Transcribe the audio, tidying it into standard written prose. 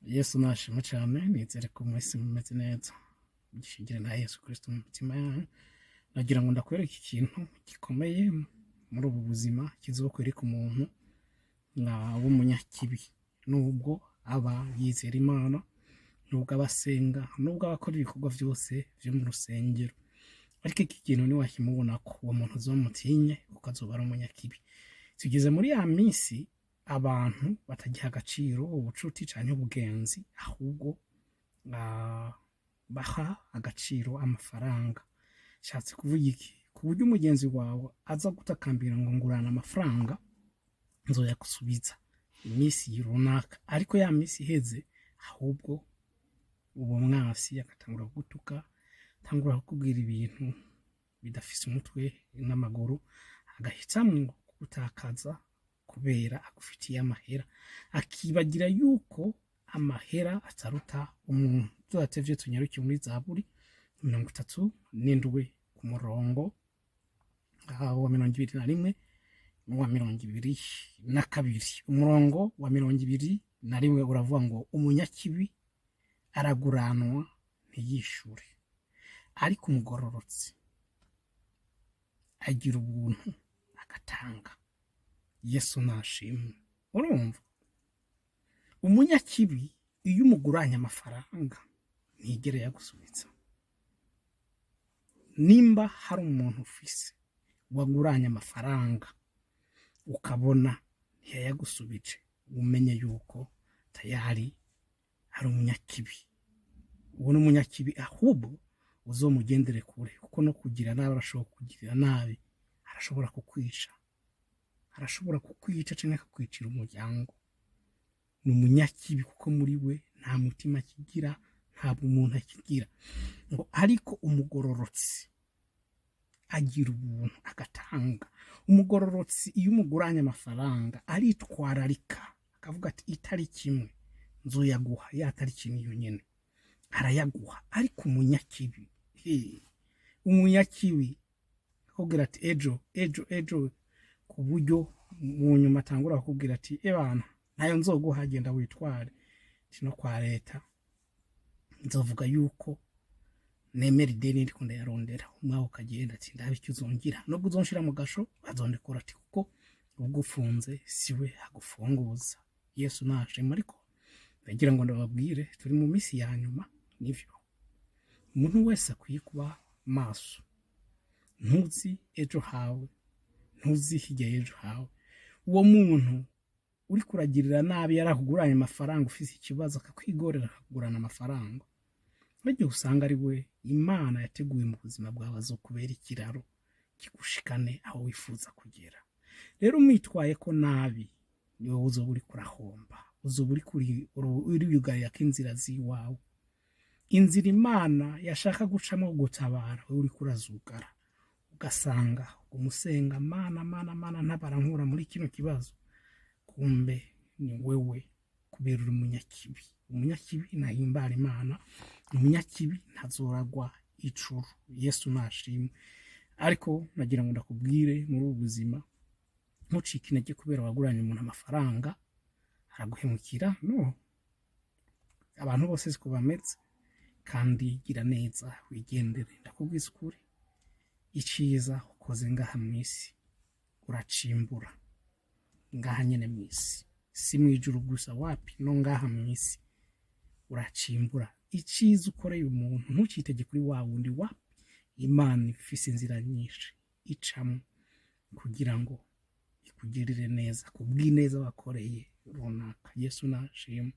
Yesu nashimwe cyane. Nizere ko mwese mumeze neza, gishingire na Yesu Kristo mu mitima yanyu. Nagira ngo ndakwereke ikintu gikomeye muri ubu buzima kizokwereka umuntu nka w'umunyakibi, nubwo aba yizera Imana, nubwo aba asenga, nubwo aba akora ibikorwa byose byo mu rusengero. Ariko iki kintu niwakimubona ko uwo muntu uzomutinye, kuko azoba ari umunyakibi. Tugeze muri ya minsi abantu batagiha agaciro ubucuti canke ubugenzi, ahubwo baha agaciro amafaranga. Shatse kuvuga iki? Ku buryo umugenzi wawe aza gutakambira ngo ngurana amafaranga, nzoyagusubiza iminsi runaka, ariko ya minsi iheze, ahubwo uwo mwasi agatangura kugutuka, atangura kukubwira ibintu bidafise umutwe n'amaguru, agahitamwo kugutakaza kubera agufitiye amahera, akibagira yuko amahera ataruta umuntu. Tudatevye, tunyarukiye muri Zaburi 37 ku murongo wa 21 n'uwa 22. Umurongo wa 21 uravuga ngo: "Umunyakibi araguranwa ntiyishure, ariko umugororotsi agira ubuntu agatanga." Yesu nashimwe. Urumva, umunyakibi iyo umuguranye amafaranga ntigere yagusubiza. Nimba hari umuntu ufise waguranye amafaranga, ukabona ntiyayagusubije, umenye yuko tayari ari umunyakibi. Uwo ni umunyakibi, ahubwo uzomugendere kure, kuko no kugira nabi arashobora kukugirira nabi, arashobora kukwica, arashobora kukwica cyangwa akakwicira umuryango. Ni umunyakibi kuko muri we nta mutima akigira, ntabwo umuntu akigira. Ngo ariko umugororotsi agira ubuntu agatanga. Umugororotsi iyo umuguranye amafaranga aritwararika, akavuga ati: "Itariki imwe nzoyaguha." Ya tariki niyo nyene arayaguha. Ariko umunyakibi, he, umunyakibi akubwira ati: "Ejo, ejo, ejo", ku buryo mu nyuma atangura kukubwira ati: "Ebana, ntayo nzoguha, genda witware no kwa leta, nzovuga yuko nemera ideni ndiko ndayarondera." Umwaka ukagenda, ati: "Ndabe icyo uzongira, nubwo uzonshira mu gasho bazondekura", ati kuko ugufunze siwe agufunguza. Yesu nashima. Ariko ndagira ngo ndababwire, turi mu minsi ya nyuma. Nivyo, umuntu wese akwiye kuba maso. Ntuzi ejo hawe, ntuzi hirya y'ejo hawe. Uwo muntu uri kuragirira nabi yarakuguranye amafaranga, ufise ikibazo akakwigorera akakugurana amafaranga, n'igihe usanga ari we Imana yateguye mu buzima bwawe azokubera ikiraro kigushikane aho wifuza kugera. Rero umwitwaye ko nabi, ni wowe uzoba uriko urahomba, uzoba uriko uriyugarira ko inzira z'iwawe, inzira Imana yashaka gucamo gutabara, wowe uriko urazugara. Ugasanga umusenga: "Mana, Mana, Mana, ntabara, nkura muri kino kibazo." Kumbe ni wewe, kubera uri umunyakibi. Umunyakibi ntahimbara Imana, umunyakibi ntazoragwa icuru. Yesu nashimwe. Ariko nagira ngo ndakubwire, muri ubu buzima ntucike intege kubera waguranye umuntu amafaranga araguhemukira. No abantu bose siko bameze. Kandi gira neza wigendere. Ndakubwiza ukuri, iciza ukoze ngaha mu isi uracimbura ngaha nyene mu isi, si mu ijuru gusa, wapi, no ngaha mu isi uracimbura. Iciza ukoreye umuntu ntucitege kuri wa wundi, wapi. Imana ifise inzira nyinshi icamo kugira ngo ikugirire neza kubw'ineza wakoreye runaka. Yesu nashimwe.